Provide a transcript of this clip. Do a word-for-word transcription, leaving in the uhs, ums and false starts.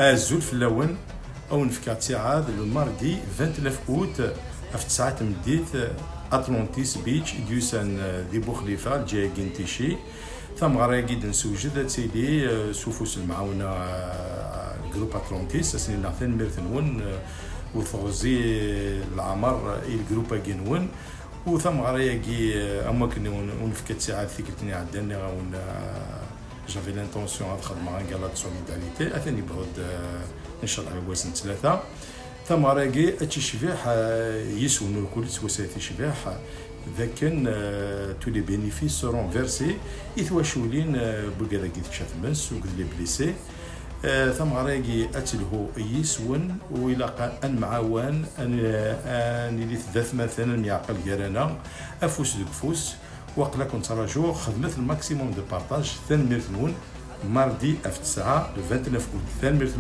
Azul fell-awen. Ad wen-fkeɣ ttiɛad le mardi vingt-neuf août ɣef tesɛa n tmeddit, Atlantis Beach i d-yusan di Buxlifa, lǧiha-agi n Ticci. Tameɣra-agi d-nessewjed ad tili s ufus n lemɛawna n Groupe Atlantis. Ad sen-iniɣ tanemmirt-nwen, ur teɣzi leɛmer i lgrup-agi-nwen. U tameɣra-agi, am wakken ur nefka ttiɛad tikkelt-nni iɛeddan, nniɣ-awen, j'avais l'intention ad xedmeɣ un gala de solidarité, atan yewweḍ-d, ncallah, i wass n ttlata. Tameɣra-agi ad tecbiḥ yis-wen, ur kul ttwasayet icbiḥ, d akken tous les bénéfices seront versés i twaculin n wigad-agi tečča tmes, akked les blessés. Tameɣra-agi ad telhu yis-wen, u ilaq ad nemɛawan, ad nili d atmaten, ad nemyeɛqal gar-aneɣ, afus deg ufus. Waqla ken-ttṛajuɣ, xedmet le maximum de partage. Tanemmirt-nwen. Mardi ɣef tesɛa, le vingt-neuf août. Tanemmirt.